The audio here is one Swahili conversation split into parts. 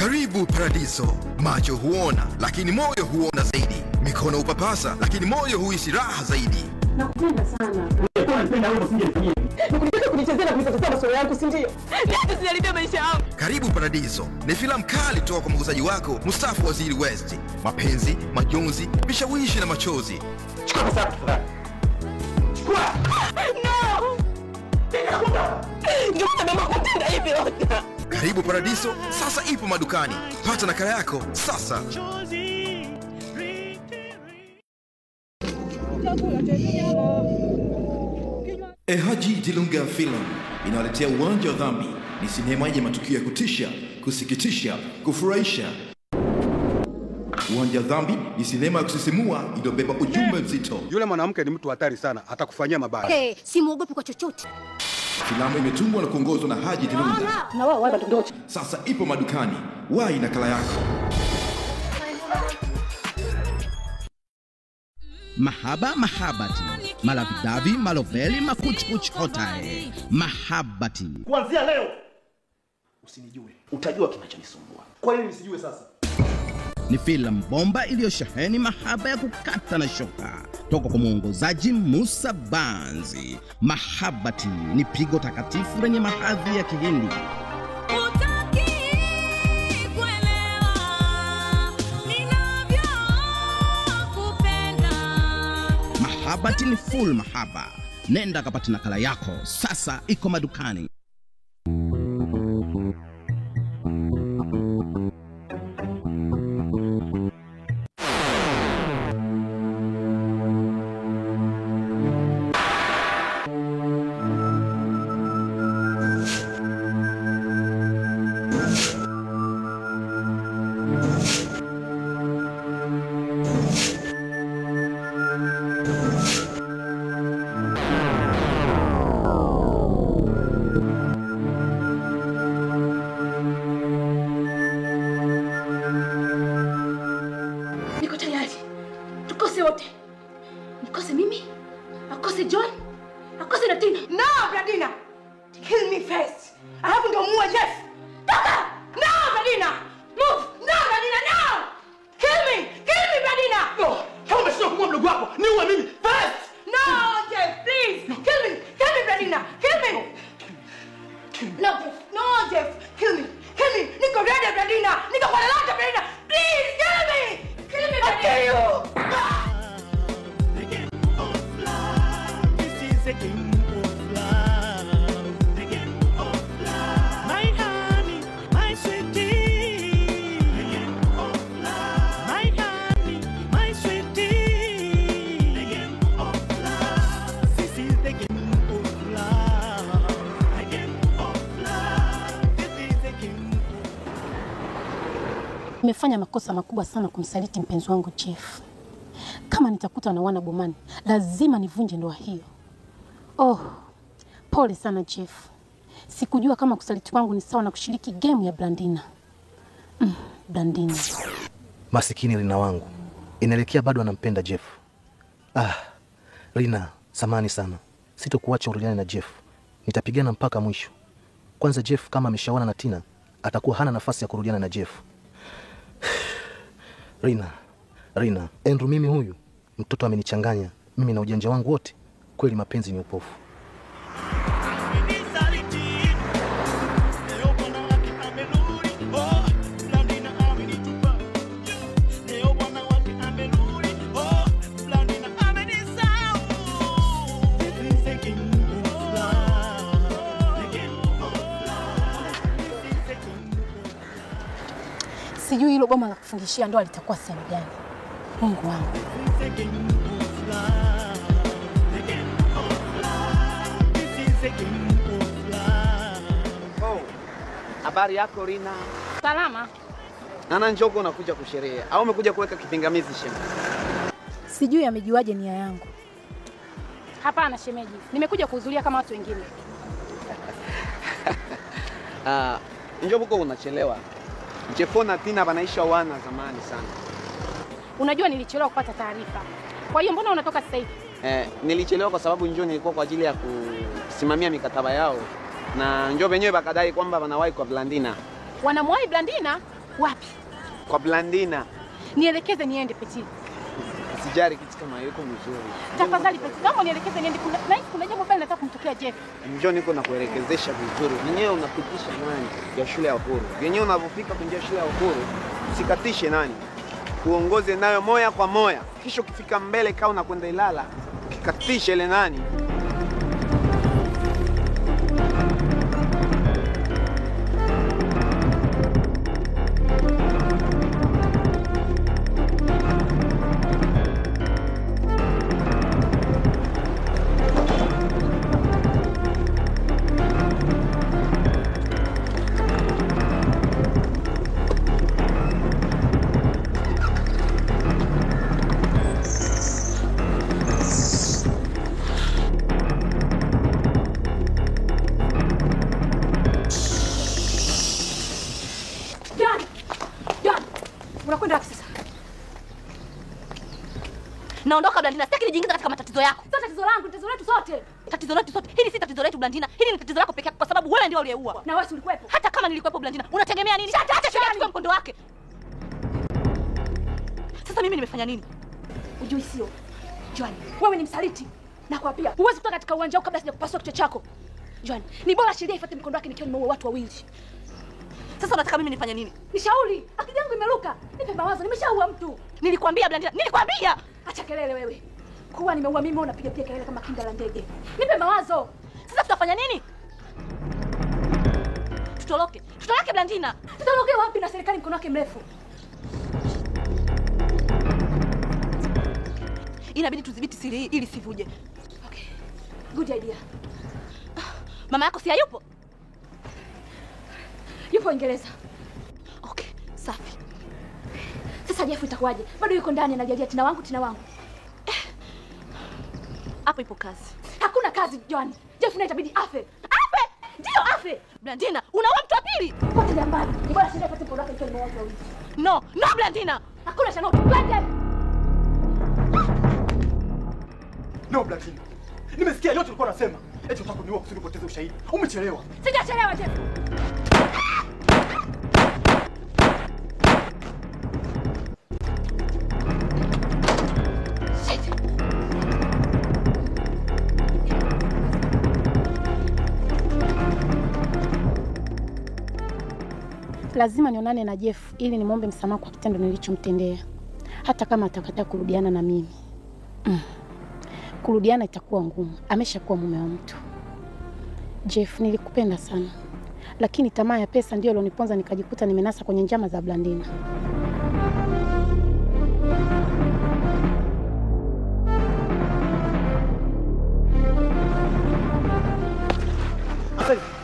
Karibu Paradiso. Macho huona, lakini moyo huona zaidi. Mikono hupapasa, lakini moyo huhisi raha zaidi. Nakupenda sana. Unanipenda wewe, usingenifanyia. Nikulitaka kunichezea na kunipotezea masomo yangu, si ndio? Niache usiniharibie maisha yangu. Karibu Paradiso ni filamu kali toka kwa muuzaji wako Mustafa Waziri West. Mapenzi, majonzi, vishawishi na machozi. Chukua pesa yako tafadhali. Chukua. No. Ndio maana kutenda hivi lote. Karibu Paradiso sasa ipo madukani. Pata nakala yako sasa. Ehaji Dilunga Film inawaletea Uwanja wa Dhambi. Ni sinema yenye matukio ya kutisha, kusikitisha, kufurahisha. Uwanja wa Dhambi ni sinema ya kusisimua iliyobeba ujumbe mzito. Yule mwanamke ni mtu hatari sana, atakufanyia mabaya. Hey, simuogopi kwa chochote. Filamu imetungwa na kuongozwa na Haji Dilunga. Na wao wale ndio. Sasa ipo madukani. Wahi nakala yako. Mahaba mahabati, malavidavi maloveli makuchkuch hotae. Mahabati. Kuanzia leo usinijue, utajua kinachonisumbua. Kwa nini nisijue sasa? Ni filamu bomba iliyosheheni mahaba ya kukata na shoka toka kwa mwongozaji Musa Banzi. Mahabati ni pigo takatifu lenye mahadhi ya Kihindi. Mahabati ni full mahaba. Nenda kapate nakala yako sasa, iko madukani. Nikose mimi, akose John, akose na Tina. No, Bradina. Kill me first. Alafu ndio muue Jeff. Toka! No, Bradina. Move. No, Bradina, no. Kill me. Kill me, Bradina. No. Kama umeshindwa kumuua mdogo wako, niue mimi first. No, Jeff, please. No. Kill me. Kill me, Bradina. Kill me. No. Kill me. No, Jeff. No, Jeff. Kill me. Kill me. Niko ready, Bradina. Niko kwa lolote, Bradina. Please, kill me. Kill me, Bradina. I'll kill you. The game of love, the game of love, my honey, my sweetie, the game of love, my honey, my sweetie, the game of love, this is the game of love, the game of love, this is the game of love. Nimefanya makosa makubwa sana kumsaliti mpenzi wangu Jeff. Kama nitakuta na wana bomani, lazima nivunje ndoa hiyo. Oh, pole sana Jeff. Sikujua kama kusaliti kwangu ni sawa na kushiriki game ya Blandina. Blandina. Masikini Lina wangu. Inaelekea bado anampenda Jeff. Ah, Lina, samahani sana. Sitokuacha urudiane na Jeff. Nitapigana mpaka mwisho. Kwanza Jeff kama ameshaoana na Tina, atakuwa hana nafasi ya kurudiana na Jeff. Lina, Lina, Andrew mimi huyu mtoto amenichanganya mimi na ujanja wangu wote. Kweli mapenzi ni upofu. Sijui hilo boma la kufungishia ndoa litakuwa sehemu gani. Mungu wangu. Oh, habari yako Rina? Salama. Nana njoko unakuja kusherehekea au umekuja kuweka kipingamizi shemeji? Sijui amejuaje nia yangu. Hapana shemeji, nimekuja kuhudhuria kama watu wengine. Ah, njoko unachelewa. Jeffo na Tina wanaisha wana zamani sana. Unajua nilichelewa kupata taarifa. Kwa hiyo mbona unatoka sasa hivi? Nilichelewa kwa sababu njoo nilikuwa kwa ajili ya kusimamia mikataba yao. Na njoo wenyewe bakadai kwamba wanawahi kwa Blandina. Wanamwahi Blandina? Wapi? Kwa Blandina. Nielekeze niende Peti. Sijari kitu kama yuko mzuri. Tafadhali Peti, naomba nielekeze niende. Kuna jambo fulani nataka kumtokea Jeff. Njoo niko na kuelekezesha vizuri. Yenyewe unapitisha nani ya shule ya Uhuru. Yenyewe unavofika kwenye shule ya Uhuru, usikatishe nani. Uongoze nayo moya kwa moya. Kisha ukifika mbele kama unakwenda Ilala, ukikatisha ile nani. Naondoka Blandina, sitaki nijiingize katika matatizo yako. Sio tatizo langu, tatizo letu sote. Tatizo letu sote. Hili si tatizo letu Blandina. Hili ni tatizo lako peke yako kwa sababu wewe ndio uliyeua. Na wewe ulikuwepo. Hata kama nilikuwepo Blandina, unategemea nini? Acha sheria ichukue mkondo wake. Sasa mimi nimefanya nini? Ujui sio? Joan, wewe ni msaliti. Nakwambia, huwezi kutoka katika uwanja huu kabla sijakupasua kichwa chako. Joan, ni bora sheria ifuate mkondo wake nikiwa nimeua watu wawili. Sasa unataka mimi nifanye nini? Nishauri, akili yangu imeruka. Nipe mawazo, nimeshaua mtu. Nilikwambia Blandina, nilikwambia. Acha kelele wewe. Kuwa nimeua mimi unapiga pia kelele kama kinda la ndege. Nipe mawazo. Sasa tutafanya nini? Tutoroke. Tutoroke Blandina. Tutoroke wapi na serikali mkono wake mrefu? Inabidi tudhibiti siri hii ili sivuje. Okay. Good idea. Mama yako si hayupo? Yupo Uingereza. Okay, safi. Sasa Jeff itakuwaje? Bado yuko ndani analialia Tina wangu, Tina wangu. Hapo ipo kazi. Hakuna kazi Joan. Jeff naye itabidi afe. Afe? Ndio afe. Blandina, unaua mtu wa pili. Pote jambani. Ni bora sheria ipate mkono wake ikiwa nimeua watu wawili. No, no Blandina. Hakuna cha no. Twende. No Blandina. Nimesikia yote ulikuwa unasema. Eti unataka kuniua kusudi upoteze ushahidi. Umechelewa. Sijachelewa Jeff. Lazima nionane na Jeff ili nimwombe msamaha kwa kitendo nilichomtendea. Hata kama atakataa kurudiana na mimi. Kurudiana itakuwa ngumu. Ameshakuwa mume wa mtu. Jeff, nilikupenda sana. Lakini tamaa ya pesa ndio iloniponza nikajikuta nimenasa kwenye njama za Blandina.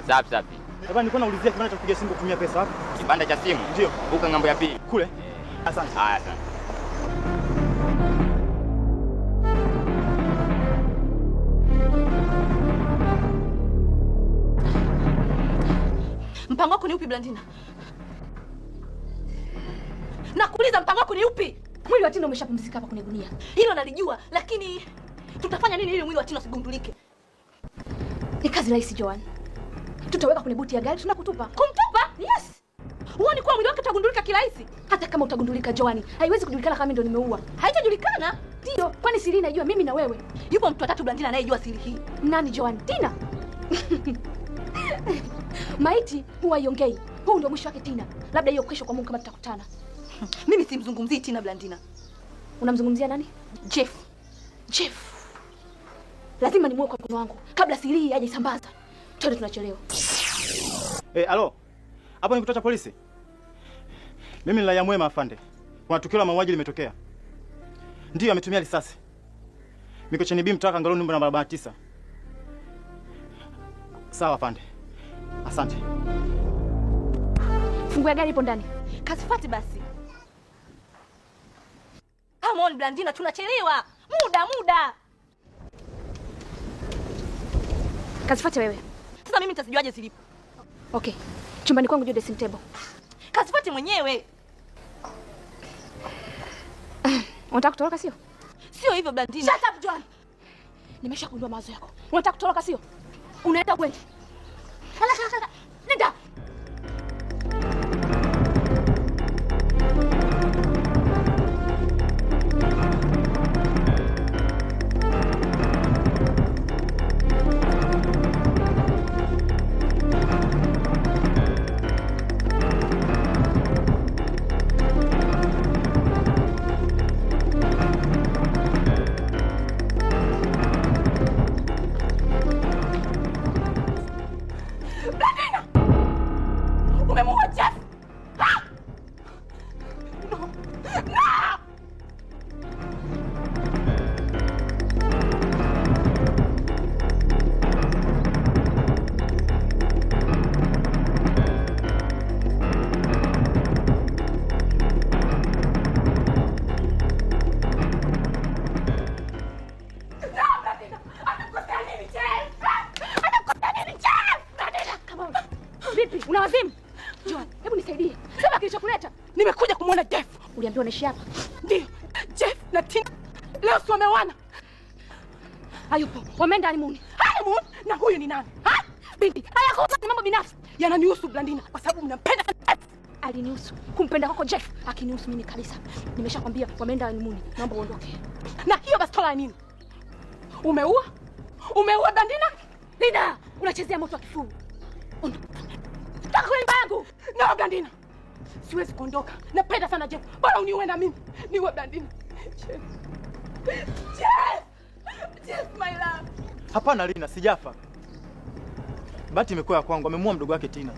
Safi safi. Baba, nilikuwa naulizia kibanda cha kupiga simu kutumia pesa wapi? Kibanda cha simu? Ndio. Vuka ng'ambo ya pili. Kule? Asante. Haya, asante. Mpango wako ni upi Blandina? Nakuuliza mpango wako ni upi? Mwili wa Tina umeshapumzika hapa kwenye gunia. Hilo nalijua, lakini tutafanya nini ili mwili wa Tina usigundulike? Ni kazi rahisi Joan. Tutaweka kwenye buti ya gari tunakutupa. Kumtupa? Yes. Huoni kuwa mwili wake utagundulika kirahisi? Hata kama utagundulika Joan, haiwezi kujulikana kama mimi ndo nimeua. Haitajulikana? Ndio, kwani siri najua mimi na wewe. Yupo mtu wa tatu Blandina anayejua siri hii. Nani Joan? Tina. Maiti huwa iongei. Huu ndio mwisho wake Tina. Labda hiyo kesho kwa Mungu kama tutakutana. Mimi simzungumzii Tina Blandina. Unamzungumzia nani? Jeff. Jeff. Lazima nimuue kwa mkono wangu kabla siri hii haijasambaza. Twende, tunachelewa. Alo. Hapo ni kituo cha polisi. Mimi ni raia mwema afande. Kuna tukio la mauaji limetokea. Ndio ametumia risasi. Mikocheni B mtaka Ngaloni namba barabara 9. Sawa afande. Asante. Funguo ya gari ipo ndani. Kasifati basi. Come on Blandina, tunachelewa. Muda. Kasifati wewe. Sasa mimi nitazijuaje zilipo? Okay. Chumbani kwangu juu dressing table. Kasifati mwenyewe. Unataka kutoroka sio? Sio hivyo Blandina. Shut up Joan. Nimeshagundua mawazo yako. Unataka kutoroka sio? Unaenda kweli? Haraka. Nenda. Kilichokuleta? Nimekuja kumuona Jeff. Uliambiwa naishi hapa? Ndio. Jeff na Tina leo si wameoana. Hayupo. Wameenda honeymoon. Honeymoon? Na huyu ni nani? Ha? Binti, haya kuhusu ni mambo binafsi. Yananihusu Blandina kwa sababu mnampenda Jeff. Alinihusu. Kumpenda kwako Jeff akinihusu mimi kabisa. Nimeshakwambia wameenda honeymoon. Naomba uondoke. Na hiyo bastola ya nini? Umeua? Umeua Blandina? Lina, unachezea moto wa kifuu. Ondoka. Toka kwenye nyumba yangu. No, Blandina. Siwezi kuondoka. Napenda sana Jeff. Bora uniue na mimi. Niue Blandina. Jeff. Jeff. Jeff, my love. Hapana Lina, sijafa. Bahati imekuwa ya kwangu, amemuua mdogo wake Tina.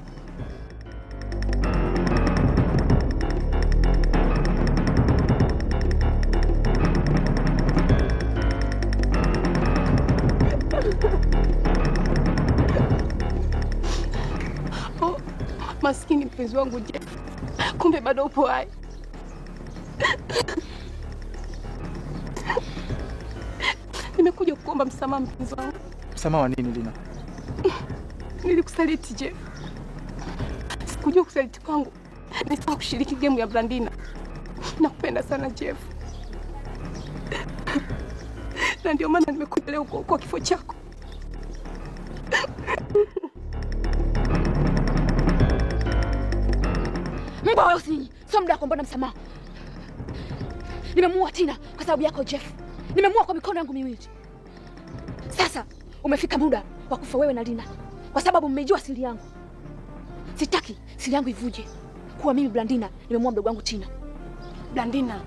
Oh, maskini mpenzi wangu Jeff. Kumbe bado upo hai. Nimekuja kuomba msamaha mpenzi wangu. Msamaha wa nini Lina? Nilikusaliti Jeff. Sikujua kusaliti kwangu. Nilitaka kushiriki game ya Blandina. Nakupenda sana Jeff. Na ndio maana nimekuja leo kuokoa kifo chako. Mbwa wewe usini. Sio muda wa kuomba msamaha. Nimemuua Tina kwa sababu yako Jeff. Nimemuua kwa mikono yangu miwili. Sasa umefika muda wa kufa wewe na Lina. Kwa sababu mmejua siri yangu. Sitaki siri yangu ivuje. Kuwa mimi Blandina nimemuua mdogo wangu Tina. Blandina,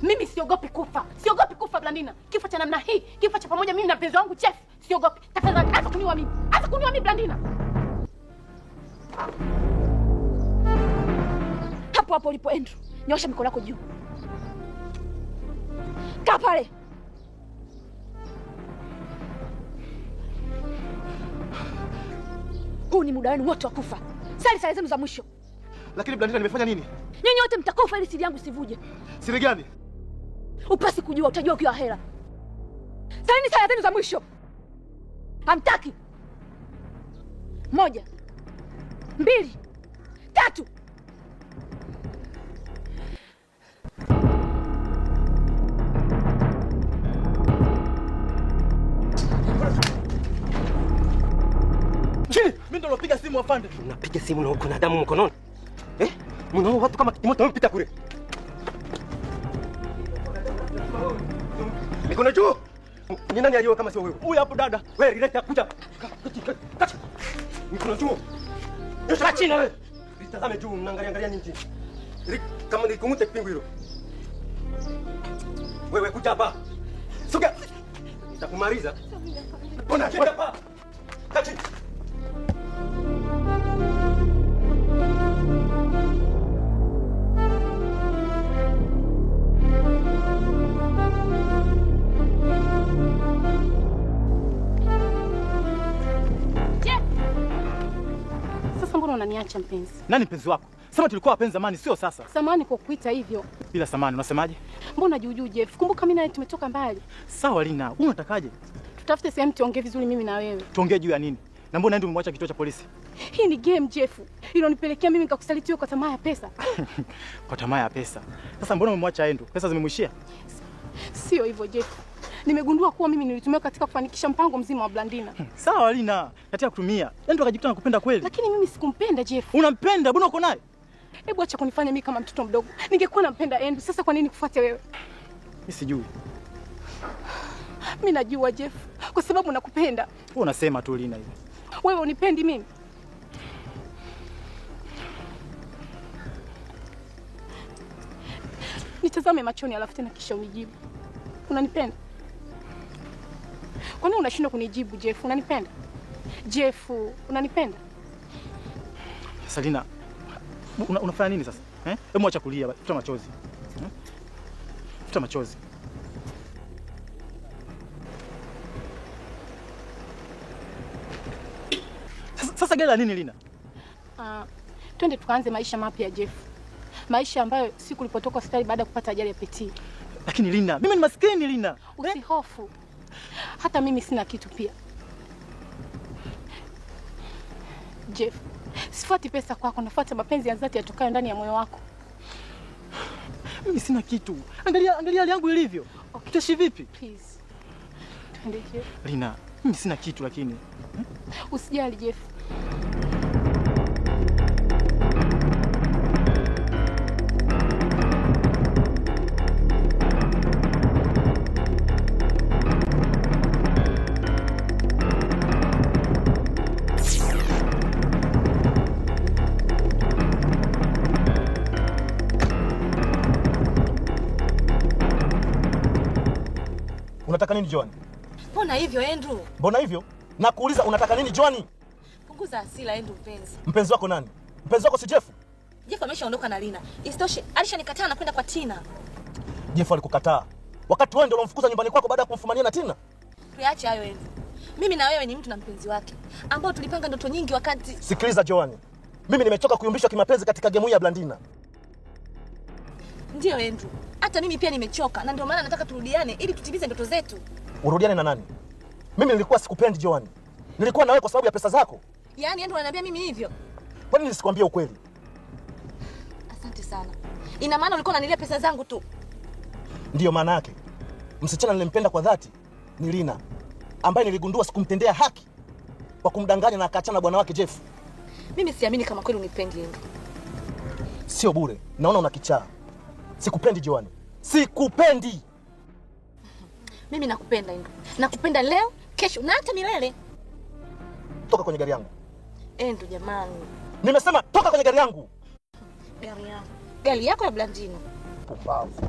mimi siogopi kufa. Siogopi kufa Blandina. Kifo cha namna hii, kifo cha pamoja mimi na mpenzi wangu Jeff, siogopi. Tafadhali acha kuniua mimi. Acha kuniua mimi Blandina. Hapo hapo ulipo Andrew, nyosha mikono yako juu. Kaa pale. Huu ni muda wenu wote wa kufa. Sali sala zenu za mwisho. Lakini Blandina, nimefanya nini? Nyinyi wote mtakufa ili siri yangu isivuje. Siri gani? Upasi kujua, utajua ukiwa hela. Salini sala zenu za mwisho. Hamtaki. 1 2 3. Chini, mimi ndo napiga simu afande. Unapiga simu na uko na damu mkononi? Eh? Mnao watu kama kitimoto wamepita kule. Mikono juu. Ni nani aliyeua kama sio wewe? Huyu hapo dada. Wewe leta kuja. Mikono juu. Nyosha chini wewe. Nitazame juu, mnaangalia angalia nini chini. Kama nikungute kipingu hilo. Wewe kuja hapa. Sogea. Nitakumaliza. Ona hapa. Kati. Sasa mbona unaniacha mpenzi? Nani mpenzi wako? Sema tulikuwa wapenzi zamani, sio sasa. Samani kwa kuita hivyo. Bila samani, unasemaje? Mbona juu juu Jeff? Kumbuka mimi na wewe tumetoka mbali. Sawa Lina, wewe unatakaje? Tutafute sehemu tuongee vizuri mimi na wewe. Tuongee juu ya nini? Na mbona ndio umemwacha kituo cha polisi? Hii ni game Jeff. Ilonipelekea mimi nikakusaliti wewe kwa tamaa ya pesa. Kwa tamaa ya pesa. Sasa mbona umemwacha Andrew? Pesa zimemwishia? Sio hivyo Jeff. Nimegundua kuwa mimi nilitumia katika kufanikisha mpango mzima wa Blandina. Sawa Lina, katika kutumia. Andrew akajikuta anakupenda kweli. Lakini mimi sikumpenda Jeff. Unampenda? Mbona uko naye? Hebu acha kunifanya mimi kama mtoto mdogo. Ningekuwa nampenda Andrew, sasa kwa nini kufuate wewe? Mimi sijui. Mimi najua Jeff, kwa sababu nakupenda. Wewe unasema tu Lina hivi. Wewe unipendi mimi? Nitazame machoni alafu tena kisha unijibu. Unanipenda? Kwa nini unashindwa kunijibu Jeff? Unanipenda? Jeff, unanipenda? Sasa Lina, unafanya nini sasa? Eh? Hebu acha kulia, futa machozi. Futa machozi. Sasa gari la nini Lina? Twende tukaanze maisha mapya Jeff. Maisha ambayo siku ulipotoka hospitali baada ya kupata ajali ya peti. Lakini Lina, mimi ni maskini Lina. Usihofu. Hata mimi sina kitu pia. Jeff, Sifuati pesa kwako, nafuata mapenzi ya dhati yatokayo ndani ya moyo wako. Mimi sina kitu. Angalia, angalia hali yangu ilivyo. Okay. Tutaishi vipi? Please. Twende Jeff. Lina, mimi sina kitu lakini. Usijali Jeff. Unataka nini Joani? Mbona hivyo Andrew? Mbona hivyo? Nakuuliza unataka nini Joani? Punguza hasira Andrew mpenzi. Mpenzi wako nani? Mpenzi wako si Jeff? Jeff ameshaondoka na Lina. Isitoshe alishanikataa na kwenda kwa Tina. Jeff alikukataa wakati wewe ndio ulomfukuza nyumbani kwako baada ya kumfumania na Tina? Tuache hayo Andrew. Mimi na wewe ni mtu na mpenzi wake ambao tulipanga ndoto nyingi wakati. Sikiliza Joani. Mimi nimechoka kuyumbishwa kimapenzi katika game hii ya Blandina. Ndio Andrew. Hata mimi pia nimechoka na ndio maana nataka turudiane ili tutimize ndoto zetu. Urudiane na nani? Mimi nilikuwa sikupendi Joani. Nilikuwa na wewe kwa sababu ya pesa zako. Yaani Andrew ananiambia mimi hivyo? Kwa nini nisikwambie ukweli? Asante sana. Ina maana ulikuwa unanilia pesa zangu tu? Ndiyo maana yake. Msichana nilempenda kwa dhati ni Lina, ambaye niligundua sikumtendea haki kwa kumdanganya na akaachana na bwana wake Jeff. Mimi siamini kama kweli unipendi Andrew. Sio bure. Naona una kichaa. Sikupendi Joani. Sikupendi. Mimi nakupenda Andrew. Nakupenda leo, kesho na hata milele. Toka kwenye gari yangu. Andrew jamani. Nimesema toka kwenye gari yangu. Gari yangu. Gari yako ya Blandino. Pumbavu.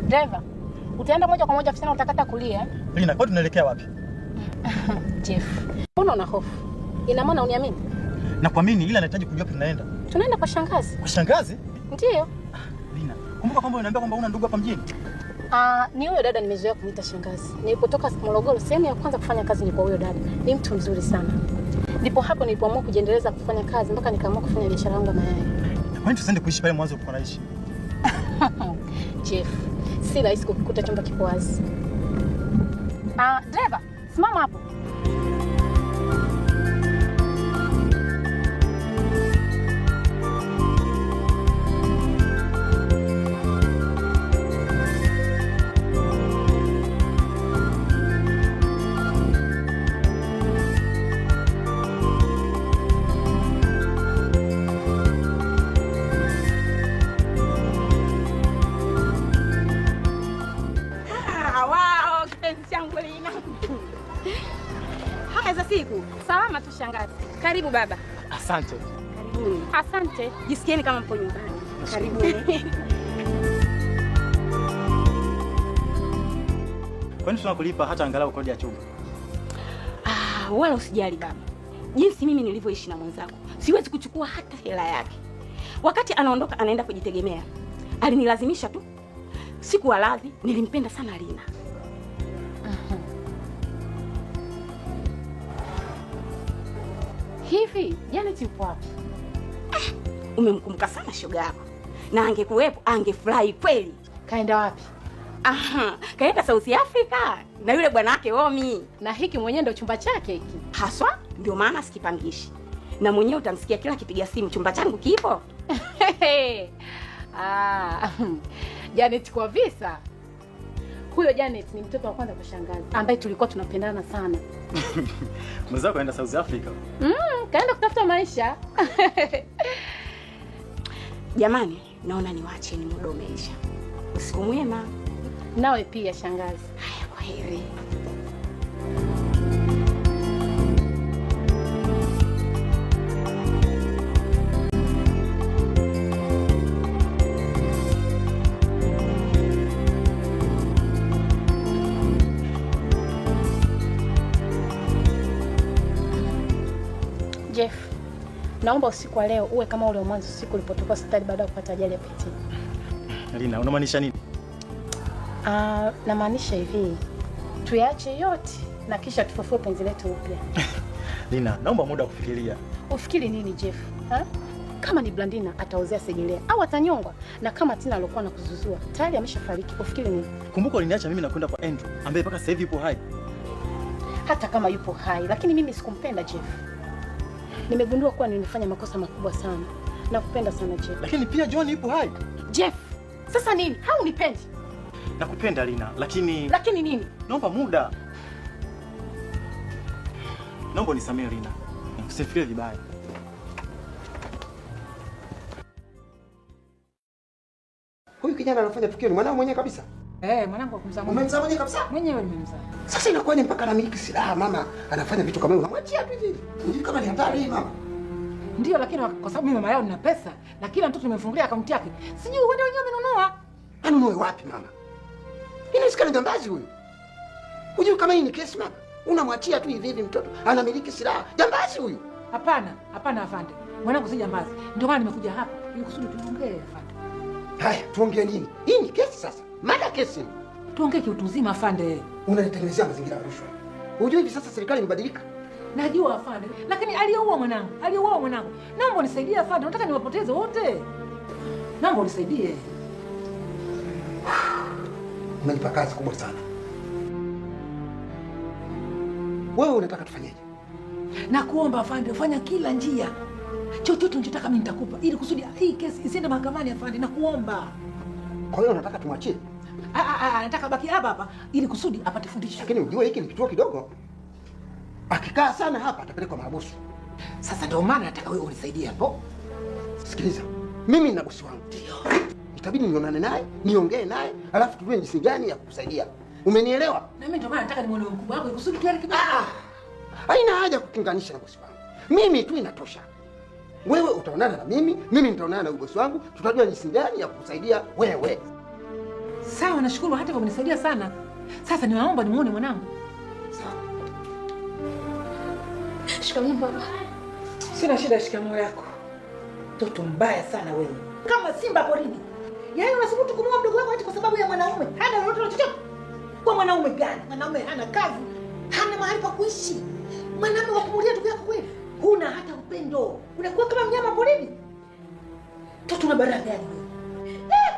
Driver, utaenda moja kwa moja ofisini utakata kulia. Lina, kwa tunaelekea wapi? Jeff, mbona una hofu? Ina maana uniamini? Nakuamini ila nahitaji kujua wapi tunaenda. Tunaenda kwa shangazi. Kwa shangazi? Ndiyo. Lina, kumbuka kwamba unaniambia kwamba una ndugu hapa mjini. Ni huyo dada nimezoea kumuita shangazi. Nilipotoka Morogoro, sehemu ya kwanza kufanya kazi ni kwa huyo dada. Ni mtu mzuri sana. Ndipo hapo nilipoamua kujiendeleza kufanya kazi mpaka nikaamua kufanya biashara yangu ya mayai. Kwa nini tusiende kuishi pale mwanzo ulipokuwa unaishi? Jeff, si rahisi kukuta chumba kipo wazi. Driver, simama hapo. Salama tu shangazi. Karibu baba. Asante. Karibuni. Asante. Jisikieni kama mpo nyumbani. Karibuni. Kwa nini tunakulipa hata angalau kodi ya chumba? Wala usijali baba. Jinsi mimi nilivyoishi na mwenzako, siwezi kuchukua hata hela yake. Wakati anaondoka anaenda kujitegemea. Alinilazimisha tu. Sikuwa radhi, nilimpenda sana Lina. Hivi, Janet yupo wapi? Umemkumbuka sana shoga yako. Na angekuwepo angefurahi kweli. Kaenda wapi? Aha, kaenda South Africa na yule bwana wake Omi. Na hiki mwenyewe ndio chumba chake hiki. Haswa ndio maana sikipangishi. Na mwenyewe utamsikia kila kipiga simu chumba changu kipo. Janet kwa visa. Huyo Janet ni mtoto wa kwanza kwa shangazi ambaye tulikuwa tunapendana sana. Mwenzako kaenda South Africa. Kaenda kutafuta maisha. Jamani, naona niwaacheni, muda umeisha. Usiku mwema. Nawe pia shangazi. Haya, kwa heri. Jeff, Naomba usiku wa leo uwe kama ule wa mwanzo siku ulipotoka hospitali baada ya kupata ajali ya piti. Lina, unamaanisha nini? Namaanisha hivi. Tuache yote na kisha tufufue penzi letu upya. Lina, naomba muda wa kufikiria. Ufikiri nini Jeff? Ha? Kama ni Blandina ataozea Segelea au atanyongwa, na kama Tina alikuwa anakuzuzua tayari ameshafariki. Ufikiri nini? Kumbuka uliniacha mimi na kwenda kwa Andrew ambaye mpaka sasa hivi yupo hai. Hata kama yupo hai, lakini mimi sikumpenda Jeff. Nimegundua kuwa nilifanya makosa makubwa sana. Nakupenda sana Jeff. Lakini pia John yupo hai. Jeff, sasa nini? Haunipendi? Nakupenda Lina, lakini Lakini nini? Naomba muda. Naomba unisamehe Lina. Usifikirie vibaya. Huyu kijana anafanya tukio ni mwanao mwenyewe kabisa? Mwanangu akumzaa mwenyewe. Umemzaa mwenyewe kabisa? Mwenyewe nimemzaa. Sasa inakuwa ni mpaka anamiliki silaha mama, anafanya vitu kama hivyo. Unamwachia tu hivi. Ni kama ni hatari hii mama. Ndio, lakini kwa sababu mimi mama yao nina pesa na kila mtoto nimemfungulia akaunti yake. Sijui wende wenyewe amenunua. Anunue wapi mama? Inawezekana jambazi huyu. Hujui kama hii ni kesi mama? Unamwachia tu hivi hivi mtoto anamiliki silaha. Jambazi huyu. Hapana, hapana afande. Mwanangu si jambazi. Ndio maana nimekuja hapa ili kusudi tuongee afande. Haya, tuongee nini? Hii ni kesi sasa. Mada kesi. Tuongee kiutu uzima afande. Unanitengenezea mazingira ya rushwa. Hujui hivi sasa serikali imebadilika? Najua afande, lakini aliyeua mwanangu, aliyeua mwanangu. Naomba unisaidie afande, nataka niwapoteze wote. Naomba unisaidie. Umenipa kazi kubwa sana. Wewe unataka tufanyeje? Nakuomba afande, fanya kila njia. Chochote unachotaka mimi nitakupa ili kusudi hii kesi isiende mahakamani afande, nakuomba. Kwa hiyo unataka tumwachie? Nataka baki hapa hapa ili kusudi apate fundisho. Lakini ujue hiki ni kituo kidogo. Akikaa sana hapa atapelekwa mahabusu. Sasa ndio maana nataka wewe unisaidie hapo. Sikiliza, mimi nina bosi wangu. Ndio. Itabidi nionane naye, niongee naye, alafu tujue jinsi gani ya kukusaidia. Umenielewa? Na mimi ndio maana nataka nimuone mkubwa wako ili kusudi tuelekee. Haina haja kukinganisha na bosi wangu. Mimi tu inatosha. Wewe utaonana na mimi, mimi nitaonana na bosi wangu, tutajua jinsi gani ya kukusaidia wewe. Sawa, nashukuru hata kwa kunisaidia sana. Sasa niwaomba nimuone mwanangu. Sawa. Shikamoo baba. Sina shida, shikamoo yako. Mtoto mbaya sana wewe. Kama simba porini. Yaani unasubutu kumuua mdogo wako eti kwa sababu ya mwanaume. Hana lolote chochote. Kwa mwanaume gani? Mwanaume hana kazi, hana mahali pa kuishi. Mwanaume wa kumulia ndugu yako kweli? Huna hata upendo. Unakuwa kama mnyama porini. Mtoto una baraka gani wewe?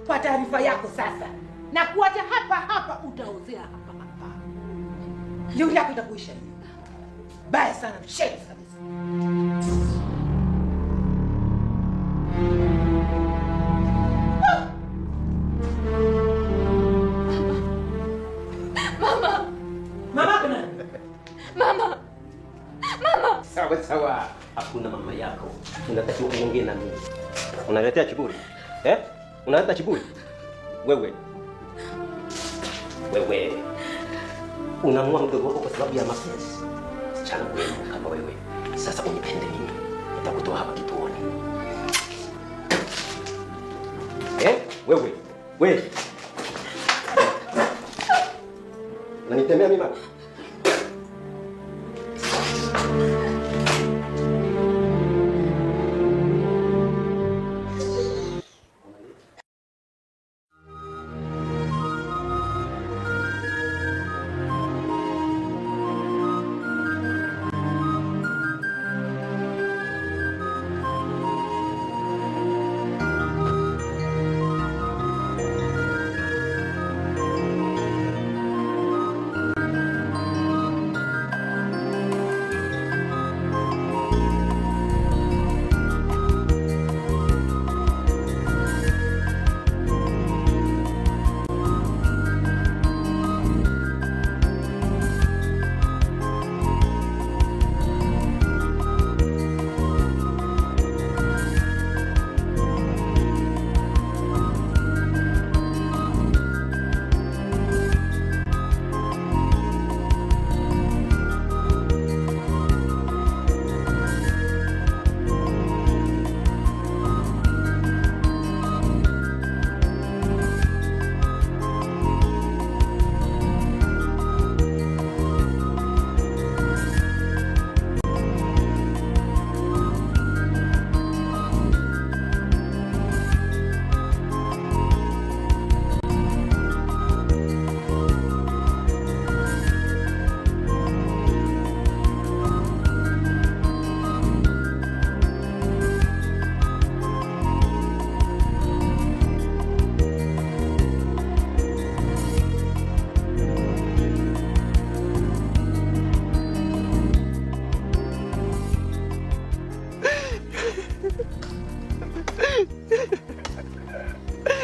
Kwa taarifa yako sasa, na kuacha hapa hapa utaozea hapa hapa. Jeuri yako itakuisha hiyo. Baya sana, mshenzi kabisa. Mama. Mama kuna? Mama. Mama. Sawa sawa. Hakuna mama yako. Unatakiwa uongee na mimi. Unaletea kiburi. Eh? Unaleta kiburi? Wewe. Wewe. Unamua mdogo wako kwa sababu ya mapenzi. Msichana wewe kama wewe. Sasa unipende mimi. Nitakutoa hapa kituoni. Eh? Wewe. Wewe. Unanitemea mimi mama?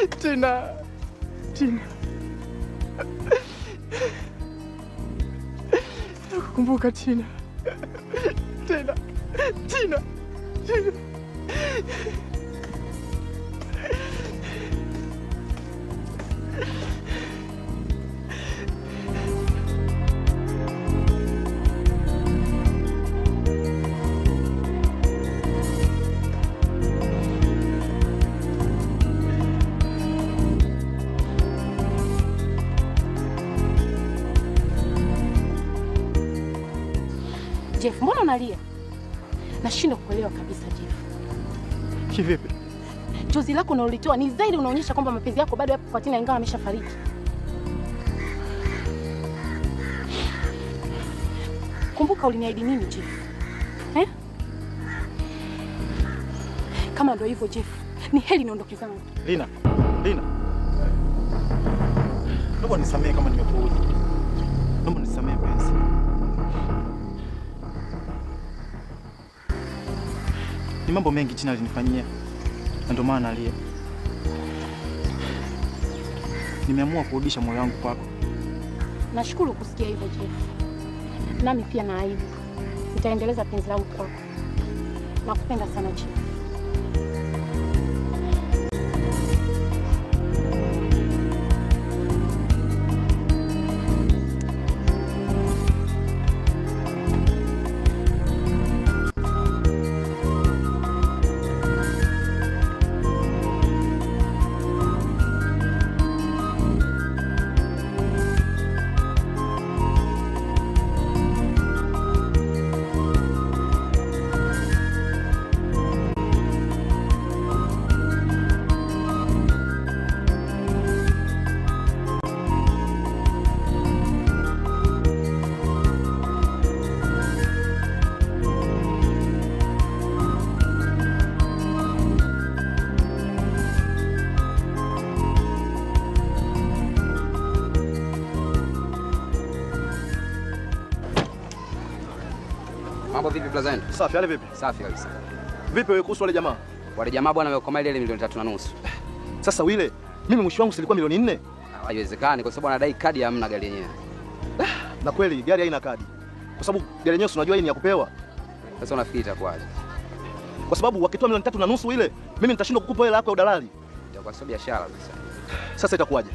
Tina. Tina. Nakukumbuka Tina. Tina. Tina. Tina. Jeff, mbona unalia? Nashindwa kuelewa kabisa Jeff. Kivipi? Chozi lako unalolitoa ni zaidi unaonyesha kwamba mapenzi yako bado yapo kwa Tina ingawa ameshafariki. Kumbuka uliniahidi nini Jeff? Eh? Kama ndio hivyo Jeff, ni heri niondoke zangu. Lina, Lina. Naomba nisamehe kama nimekuudhi. Naomba nisamehe mpenzi. Ni mambo mengi Tina alinifanyia na ndio maana nalia. Nimeamua kurudisha moyo wangu kwako. Nashukuru kusikia hivyo Jeff. Nami pia naahidi nitaendeleza penzi langu kwako. Nakupenda sana Jeff. Mambo vipi Plaza? Safi, hali vipi? Safi kabisa. Vipi wewe kuhusu wale jamaa? Wale jamaa bwana wamekoma ile milioni 3.5. Sasa wile, mimi mwisho wangu silikuwa milioni 4. Haiwezekani kwa sababu anadai kadi hamna gari yenyewe. Na kweli gari haina kadi. Kwa sababu gari yenyewe unajua hii ni ya kupewa. Sasa unafikiri itakuwaje? Kwa sababu wakitoa milioni 3.5 ile, mimi nitashindwa kukupa hela yako ya udalali. Itakuwa sio biashara sasa. Sasa itakuwaje?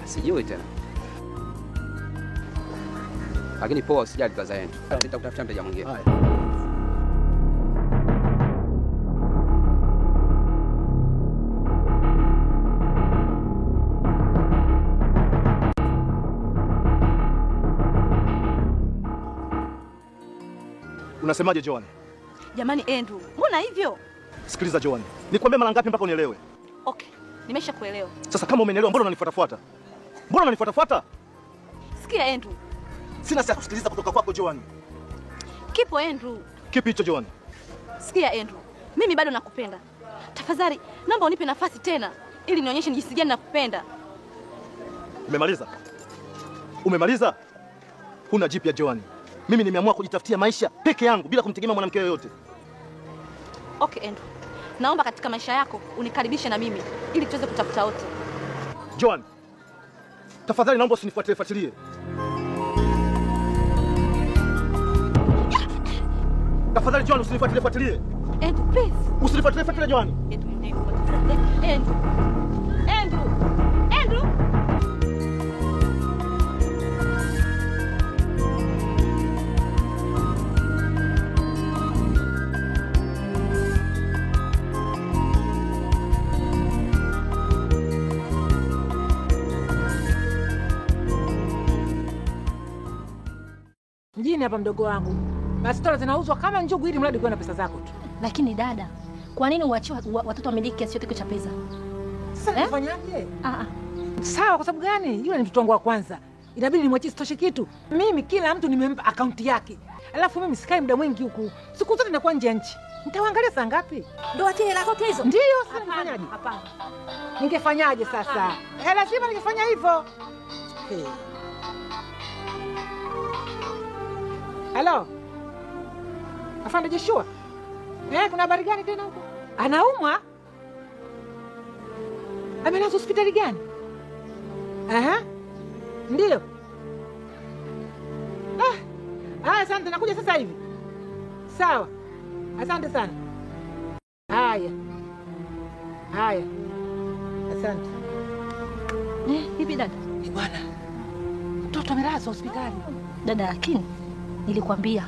Sijui tena. Lakini poa, usijali Plaza yetu. Nitakutafuta mteja mwingine. Haya. Unasemaje Joan? Jamani Andrew, mbona hivyo? Sikiliza Joan, nikwambia mara ngapi mpaka unielewe? Okay, nimeshakuelewa. Sasa kama umenielewa mbona unanifuatafuata? Mbona unanifuatafuata? Sikia Andrew. Sina saa kusikiliza kutoka kwako Joan. Kipo Andrew. Kipi hicho Joan? Sikia Andrew, mimi bado nakupenda. Tafadhali naomba unipe nafasi tena ili nionyeshe ni jinsi gani nakupenda. Umemaliza? Umemaliza? Huna jipya Joan. Mimi nimeamua kujitafutia maisha peke yangu bila kumtegemea mwanamke yoyote. Okay Andrew. Naomba katika maisha yako unikaribishe na mimi ili tuweze kutafuta wote. Joan, tafadhali naomba usinifuatilie fuatilie. Tafadhali Joan usinifuatilie fuatilie. Andrew, please. Usinifuatilie fuatilie Joan. Andrew. Andrew. Andrew. Mjini hapa mdogo wangu, bastola zinauzwa kama njugu ili mradi uwe na pesa zako tu. Lakini dada, kwa nini uachie watoto wamiliki kiasi chote cha pesa? Sasa nifanyaje? Sawa, kwa sababu gani? Yule ni mtoto wangu wa kwanza. Inabidi nimwachie sitoshe kitu. Mimi kila mtu nimempa akaunti yake. Alafu mimi sikai muda mwingi huku. Siku zote nakuwa nje ya nchi. Nitawaangalia saa ngapi? Ndio achie hela zote hizo? Ndio, sasa nifanyaje? Hapana. Ningefanyaje sasa? Lazima ningefanya hivyo. Hey. Hello. Afande Joshua. Kuna habari gani tena huko? Anaumwa? Amelazwa hospitali gani? Aha. Ndio. Ah, asante, nakuja sasa hivi. Sawa. Asante sana. Haya. Haya. Asante. Vipi dada? Bwana. Mtoto amelazwa hospitali. Dada, lakini nilikwambia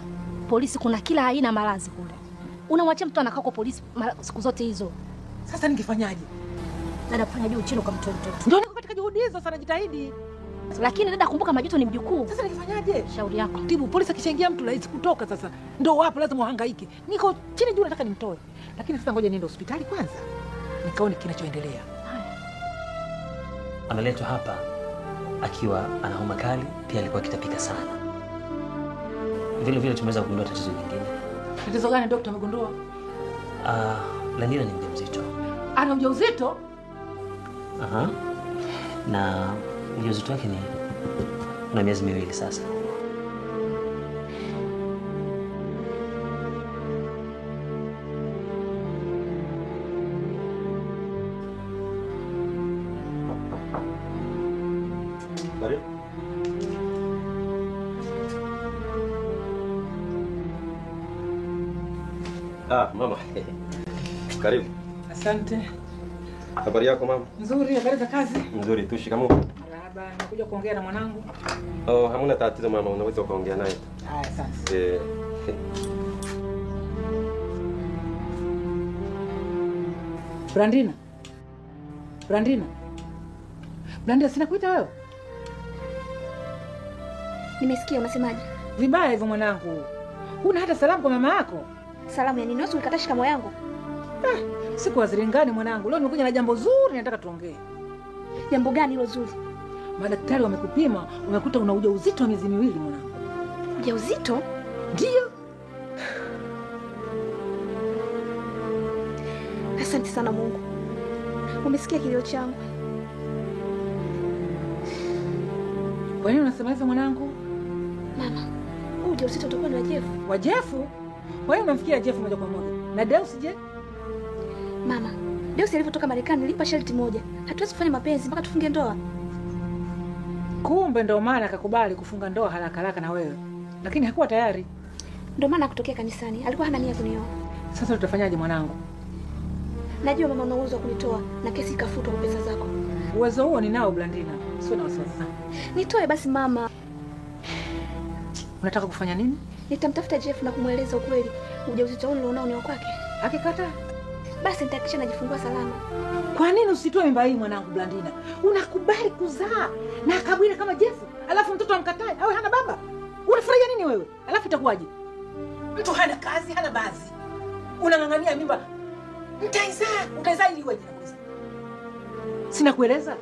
polisi kuna kila aina maradhi kule. Unamwachia mtu anakaa kwa polisi siku zote hizo. Sasa ningefanyaje? Dada, fanya juu chini ukamtoe mtoto. Ndio niko katika juhudi hizo sana, jitahidi. Lakini dada, kumbuka Majuto ni mjukuu. Sasa nikifanyaje? Shauri yako. Tibu, polisi akishaingia mtu rahisi kutoka sasa. Ndio wapo lazima uhangaike. Niko chini juu nataka nimtoe. Lakini sasa ngoja niende hospitali kwanza. Nikaone kinachoendelea. Ameletwa hapa akiwa ana homa kali, pia alikuwa akitapika sana. Vile vile tumeweza kugundua tatizo lingine. Tatizo gani daktari amegundua? Landina ni mjamzito. Ana ujauzito? Aha. Na ujauzito wake ni una miezi miwili sasa. Karibu. Ah, mama. Karibu. Asante. Habari yako mama? Nzuri, habari za kazi? Nzuri tu, shikamoo. Marahaba, nimekuja kuongea na mwanangu. Oh, hamna tatizo mama, unaweza ukaongea naye. Haya, asante. Brandina. Brandina. Brandina, sina kuita wewe? Nimesikia unasemaje? Vibaya hivyo mwanangu. Huna hata salamu kwa mama yako? Salamu ya nini? Wewe ulikataa shikamoo yangu. Siku wazilingani mwanangu. Leo nimekuja na jambo zuri nataka tuongee. Jambo gani hilo zuri? Madaktari wamekupima, wamekuta una ujauzito wa miezi miwili mwanangu. Ujauzito? Ndio. Asante sana Mungu. Umesikia kilio changu. Kwa nini unasema hivyo mwanangu? Mama, huu ujauzito utakuwa ni wa Jeff. Wa Jeff? Kwa nini unamfikiria Jeff moja kwa moja? Na Deus je? Mama, Deus alipotoka Marekani nilipa sharti moja. Hatuwezi kufanya mapenzi mpaka tufunge ndoa. Kumbe ndio maana akakubali kufunga ndoa haraka haraka na wewe. Lakini hakuwa tayari. Ndio maana akutokea kanisani. Alikuwa hana nia kunioa. Sasa tutafanyaje mwanangu? Najua mama una uwezo wa kunitoa na kesi ikafutwa kwa pesa zako. Uwezo huo ninao Blandina. Sio na wasiwasi. Nitoe basi mama. Unataka kufanya nini? Nitamtafuta Jeff na kumweleza ukweli. Ujauzito huu nilionao ni wa kwake. Akikataa? Basi nitahakikisha najifungua salama. Kwa nini usitoe mimba hii mwanangu Blandina? Unakubali kuzaa na kabwile kama Jeff, alafu mtoto amkatae awe hana baba? Unafurahia nini wewe? Alafu itakuwaje? Mtu hana kazi, hana bazi. Unang'ang'ania mimba. Mtaizaa, utaizaa ili iweje nakuuliza? Sina kueleza.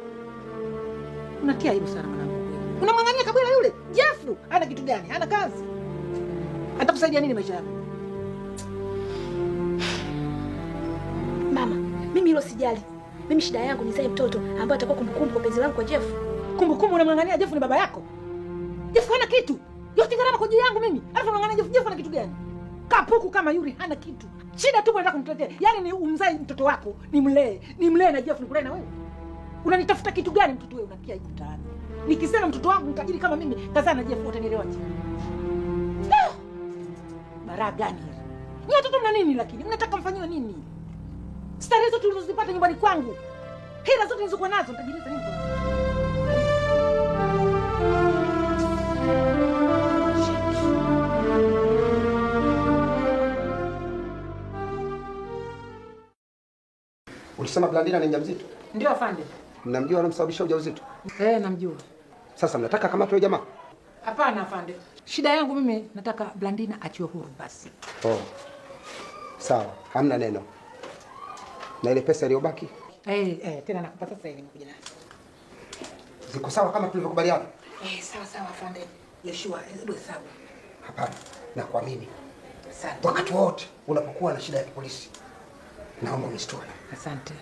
Unatia aibu sana mwanangu. Unamng'ang'ania kabwila yule. Jeff hana kitu gani? Hana kazi. Atakusaidia nini maisha yako? Mama, mimi hilo sijali. Mimi shida yangu nizae mtoto ambaye atakuwa kumbukumbu kwa penzi langu kwa Jeff. Kumbukumbu unamng'ang'ania Jeff ni baba yako? Jeff hana kitu. Yote gharama kwa ajili yangu mimi. Alafu unamng'ang'ania Jeff, Jeff hana kitu gani? Kapuku kama yuri hana kitu. Shida tu unataka kumtetea. Yaani ni umzae mtoto wako, nimlee, nimlee na Jeff nikulee na wewe. Unanitafuta kitu gani mtoto wewe unatia aibu mtaani? Nikisema mtoto wangu mtajiri kama mimi, kazaa na Jeff utanielewaje? Bara gani hili? Ni watoto mna nini lakini? Mnataka mfanyiwe nini? Starehe zote ulizozipata nyumbani kwangu, hela zote nilizokuwa nazo nitajieleza nini? Ulisema Blandina ni mjamzito? Ndio afande. Mnamjua anamsababisha ujauzito? Namjua. Sasa mnataka kama tuwe jamaa? Hapana afande. Shida yangu mimi nataka Blandina achiwe huru basi. Oh. Sawa, hamna neno. Na ile pesa iliyobaki? Tena nakupa sasa hivi nimekuja nayo. Ziko sawa kama tulivyokubaliana? Sawa sawa afande. Yeshua, hebu hesabu. Hapana, nakuamini. Asante. Wakati wote unapokuwa na shida ya polisi, naomba unishtue. Asante.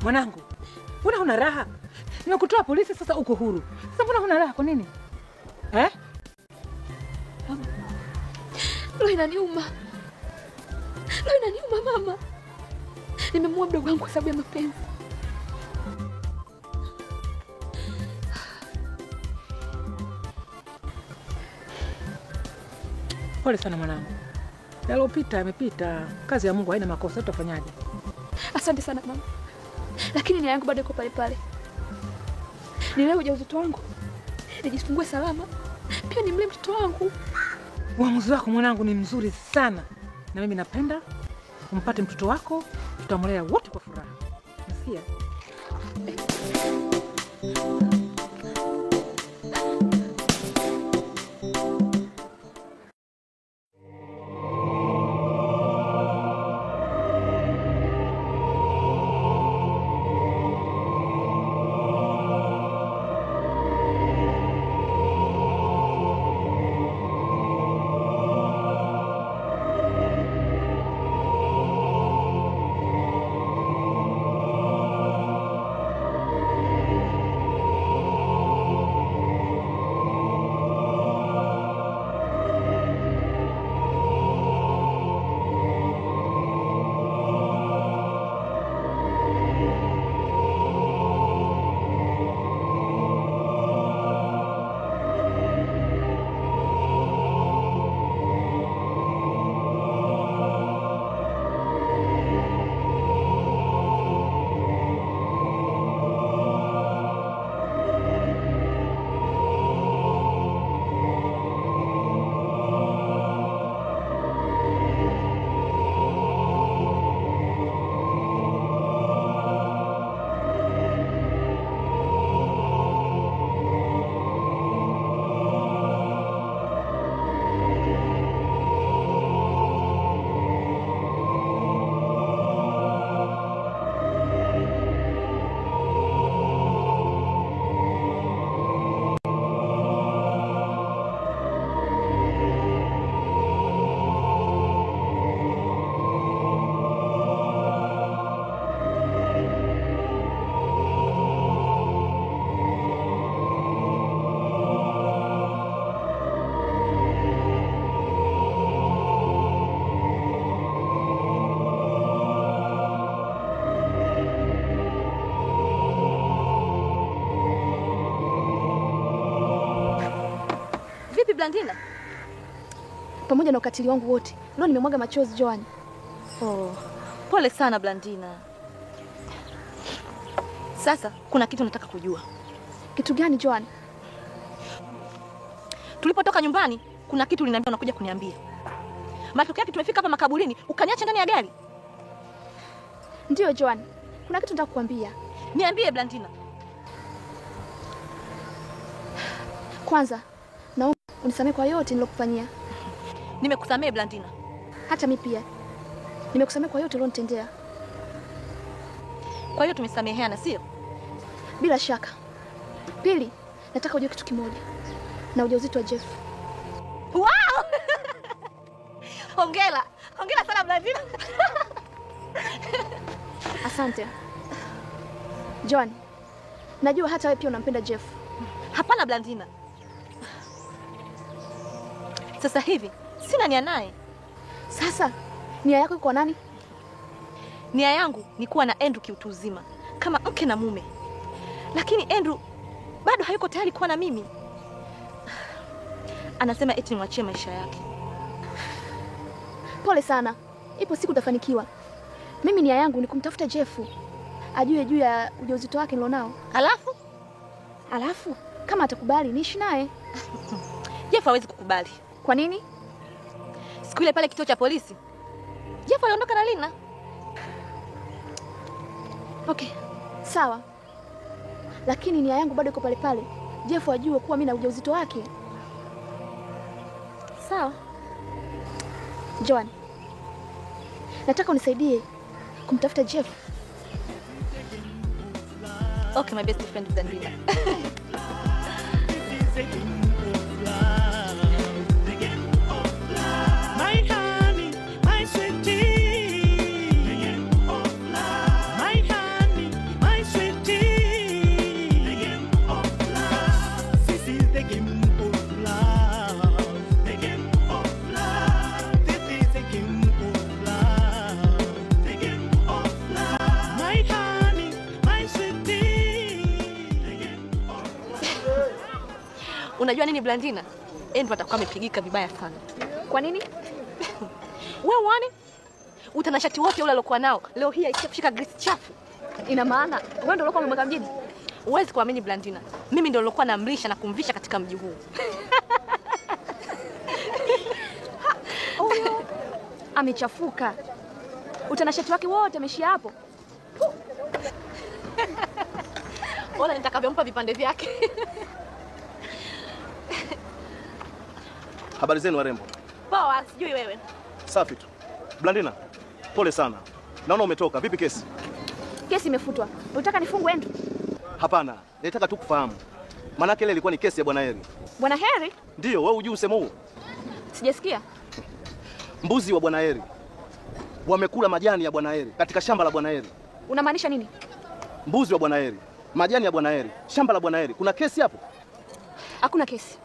Mwanangu, mbona huna raha? Nimekutoa polisi sasa uko huru. Sasa mbona huna raha kwa nini? Eh? Roho inaniuma. Roho inaniuma mama. Nimemuua mdogo wangu kwa sababu ya mapenzi. Pole sana mwanangu. Yalopita yamepita. Kazi ya Mungu haina makosa, tutafanyaje? Asante sana mama. Lakini nia yangu bado iko pale pale. Nilee ujauzito wangu, nijifungue salama, pia nimlee mtoto wangu. Uamuzi wako mwanangu ni mzuri sana. Na mimi napenda umpate mtoto wako, tutamlea wote kwa furaha. Nasikia? Blandina? Pamoja na ukatili wangu wote, leo nimemwaga machozi Joan. Oh, pole sana Blandina. Sasa kuna kitu nataka kujua. Kitu gani Joan? Tulipotoka nyumbani kuna kitu uliniambia unakuja kuniambia. Matokeo yake tumefika hapa makaburini, ukaniacha ndani ya gari. Ndiyo Joan, kuna kitu nataka kukuambia. Niambie Blandina. Kwanza, naomba unisamehe kwa yote nilokufanyia. Nimekusamehe Blandina. Hata mimi pia. Nimekusamehe kwa yote ulionitendea. Kwa hiyo tumesameheana, sio? Bila shaka. Pili, nataka ujue kitu kimoja. Na ujauzito wa Jeff. Wow! Hongera. Hongera sana Blandina. Asante. John, najua hata wewe pia unampenda Jeff. Hapana Blandina. Sasa hivi sina nia naye. Sasa nia yako iko nani? Nia yangu ni kuwa na Andrew kiutu uzima kama mke na mume. Lakini Andrew bado hayuko tayari kuwa na mimi. Anasema eti nimwachie maisha yake. Pole sana. Ipo siku utafanikiwa. Mimi nia yangu ni kumtafuta Jeff. Ajue juu ya ujauzito wake nilionao. Alafu? Alafu kama atakubali niishi naye. Jeff hawezi kukubali. Kwa nini? Siku ile pale kituo cha polisi, Jeff aliondoka na Lina. Okay, sawa. Lakini nia yangu bado iko pale pale. Jeff ajue kuwa mimi na ujauzito wake. Sawa. Joan, nataka unisaidie kumtafuta Jeff. Okay, my best friend Blandina. My honey, my sweetie. My honey, Unajua nini Blandina? Andrew atakuwa amepigika vibaya sana. Kwa nini? Wewe uone? Utanashati wote ule alokuwa nao leo hii aishia kushika grease chafu. Ina maana wewe ndio ulikuwa umemweka mjini? Huwezi kuamini Blandina. Mimi ndio nilikuwa namlisha na kumvisha katika mji huu. Huyo amechafuka. Utanashati wake wote ameshia hapo. Ona nitakavyompa vipande vyake. Habari zenu warembo? Poa, sijui wewe. Safi tu. Blandina, pole sana. Naona umetoka. Vipi kesi? Kesi imefutwa. Unataka nifungwe Andrew? Hapana, nilitaka tu kufahamu. Maana ile ilikuwa ni kesi ya Bwana Heri. Bwana Heri? Ndio, wewe hujui usemo huo? Sijasikia. Mbuzi wa Bwana Heri wamekula majani ya Bwana Heri katika shamba la Bwana Heri. Unamaanisha nini? Mbuzi wa Bwana Heri, majani ya Bwana Heri, shamba la Bwana Heri. Kuna kesi hapo? Hakuna kesi.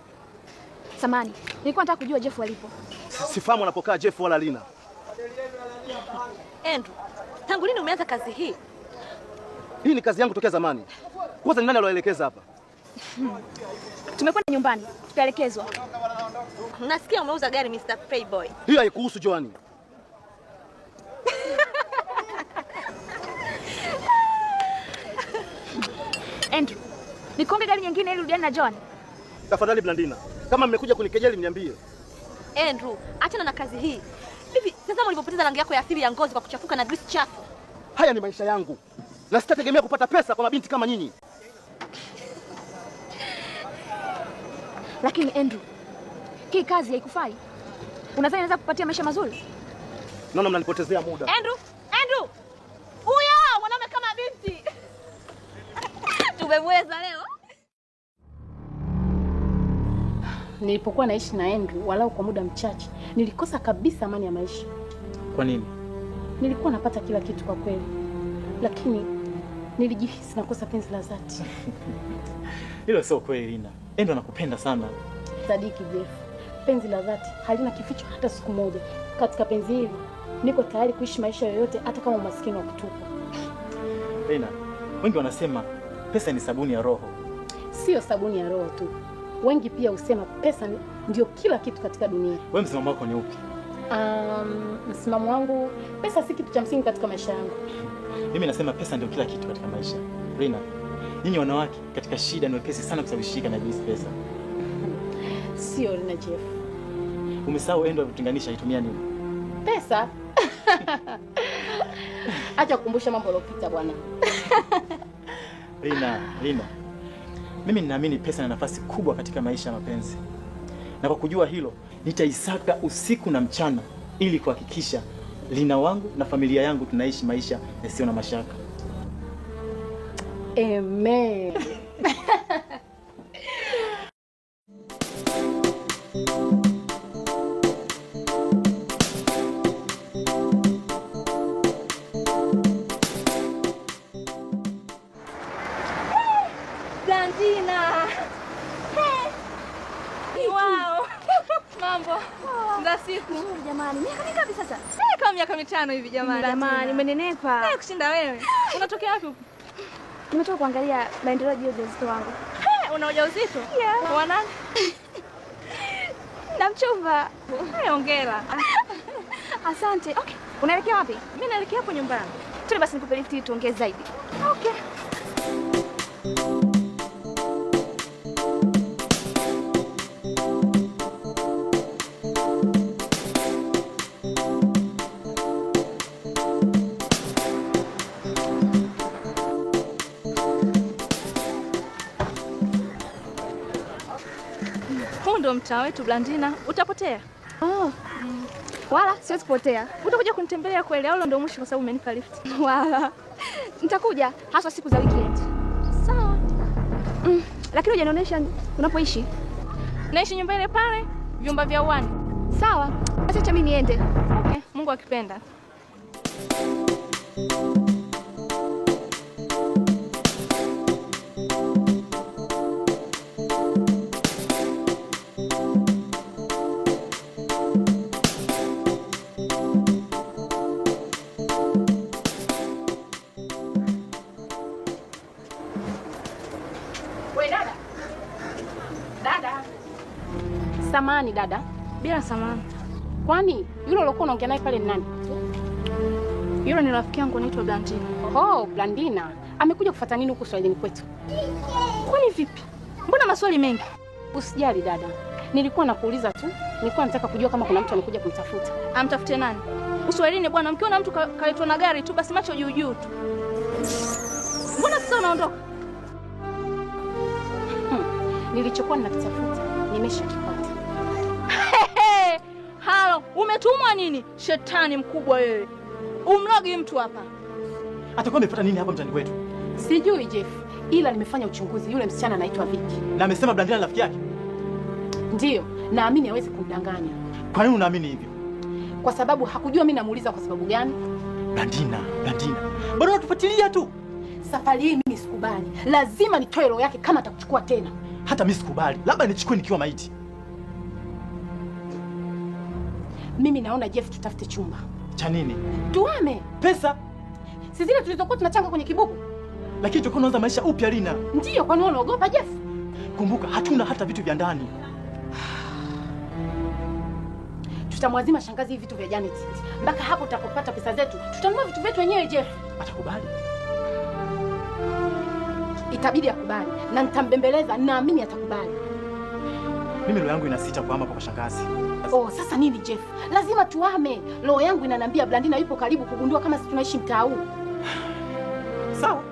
Samani, nilikuwa nataka kujua Jeff alipo. Sifahamu anapokaa Jeff wala Lina. Andrew, tangu lini umeanza kazi hii? Hii ni kazi yangu tokea zamani. Kwanza ni nani aloelekeza hapa? Tumekwenda nyumbani, tutaelekezwa. Nasikia umeuza gari Mr. Playboy. Hiyo haikuhusu Joani. Andrew, nikonge gari nyingine ili urudiane na Joan. Tafadhali Blandina, kama mmekuja kunikejeli mniambie. Andrew, achana na kazi hii. Hivi tazama ulipopoteza rangi yako ya asili ya ngozi kwa kuchafuka na grease chafu. Haya ni maisha yangu. Na sitategemea kupata pesa kwa mabinti kama nyinyi. Lakini Andrew, hii kazi haikufai. Unadhani inaweza kukupatia maisha mazuri? Naona mnanipotezea muda. Andrew, Andrew! Huyo mwanaume kama binti. Tumemweza leo. Nilipokuwa naishi na Andrew walau kwa muda mchache, nilikosa kabisa amani ya maisha. Kwa nini? Nilikuwa napata kila kitu kwa kweli, lakini nilijihisi nakosa penzi la dhati. Hilo sio kweli Lina. Andrew anakupenda sana. Sadiki Jeff, penzi la dhati halina kificho hata siku moja. Katika penzi hili niko tayari kuishi maisha yoyote hata kama umaskini wa kutupa. Lina, wengi wanasema pesa ni sabuni ya roho. Sio sabuni ya roho tu. Wengi pia husema pesa ndio kila kitu katika dunia. Wewe msimamo wako ni upi? Msimamo wangu, pesa si kitu cha msingi katika maisha yangu. Mimi nasema pesa ndio kila kitu katika maisha. Lina, nyinyi wanawake katika shida ni wepesi sana kusawishika na jinsi pesa. Sio Lina Jeff. Umesahau Andrew alitutenganisha aitumia nini? Pesa. Acha kukumbusha mambo yaliyopita bwana. Lina, Lina. Mimi ninaamini pesa ina nafasi kubwa katika maisha ya mapenzi. Na kwa kujua hilo, nitaisaka usiku na mchana ili kuhakikisha Lina wangu na familia yangu tunaishi maisha yasiyo na mashaka. Amen. Blandina. Hey. Wow. Mambo. Za siku. Jamani, miaka mingapi sasa? Kama miaka 5 hivi jamani. Jamani, umenenepa. Kushinda wewe. Unatokea wapi huko? Nimetoka kuangalia maendeleo ya ujauzito wangu. Una ujauzito? Yeah. Wa nani? Na mchumba. Hongera. Asante. Okay. Unaelekea wapi? Mimi naelekea hapo nyumbani. Tuna basi nikupe lift tuongee zaidi. Okay. Huu mtaa wetu Blandina, utapotea. Oh. Wala siwezi kupotea. Utakuja kunitembelea kweli au ndio mwisho kwa sababu umenipa lift? Wala. Nitakuja haswa siku za weekend. Sawa. Lakini hujanionyesha unapoishi. Naishi nyumba ile pale, vyumba vya uani. Sawa. Acha mimi niende. Okay, Mungu akipenda. We dada. Dada. Samahani dada. Bila samahani. Kwani yule uliokuwa unaongea naye pale ni nani? Yule ni rafiki yangu anaitwa Blandina. Oh, Blandina. Amekuja kufuata nini huku Swahilini kwetu? Kwani vipi? Mbona maswali mengi? Usijali dada. Nilikuwa nakuuliza tu. Nilikuwa nataka kujua kama kuna mtu amekuja kumtafuta. Amtafute nani? Uswahilini bwana, mkiona mtu kaletwa na gari tu basi macho juu juu tu. Mbona sasa unaondoka? Nilichokuwa ninakitafuta nimeshakipata. Halo, umetumwa nini? Shetani mkubwa wewe. Umlogi mtu hapa. Atakuwa amepata nini hapa mtani kwetu? Sijui Jeff, ila nimefanya uchunguzi, yule msichana anaitwa Vicky. Na amesema Blandina rafiki yake? Ndiyo, naamini hawezi kumdanganya. Kwa nini unaamini hivyo? Kwa sababu hakujua mimi namuuliza kwa sababu gani. Blandina, Blandina. Bado unatufuatilia tu. Safari hii mimi sikubali. Lazima nitoe roho yake kama atakuchukua tena. Hata mimi sikubali. Labda nichukue nikiwa maiti. Mimi naona Jeff tutafute chumba. Cha nini? Tuame. Pesa? Si zile tulizokuwa tunachanga kwenye kibuku. Lakini tulikuwa tunaanza maisha upya Lina. Ndiyo, kwani unaogopa Jeff? Kumbuka hatuna hata vitu vya ndani. Tutamwazima shangazi hivi vitu vya Janet. Mpaka hapo tutakapopata pesa zetu, tutanunua vitu vyetu wenyewe Jeff. Atakubali? Itabidi akubali na nitambembeleza, naamini atakubali. Mimi roho yangu inasita kuhama kwa shangazi. Oh, sasa nini Jeff? Lazima tuame. Roho yangu inaniambia Blandina yupo karibu kugundua kama sisi tunaishi mtaa huu. Sawa.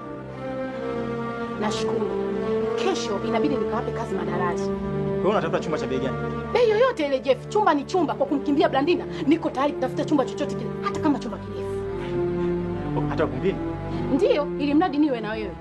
Nashukuru. Kesho inabidi nikawape kazi madaraja. Wewe unatafuta chumba cha bei gani? Bei yoyote ile Jeff, chumba ni chumba. Kwa kumkimbia Blandina, niko tayari kutafuta chumba chochote kile, hata kama chumba kirefu. Oh, hata ukumbini? Ndiyo, ili mradi niwe na wewe.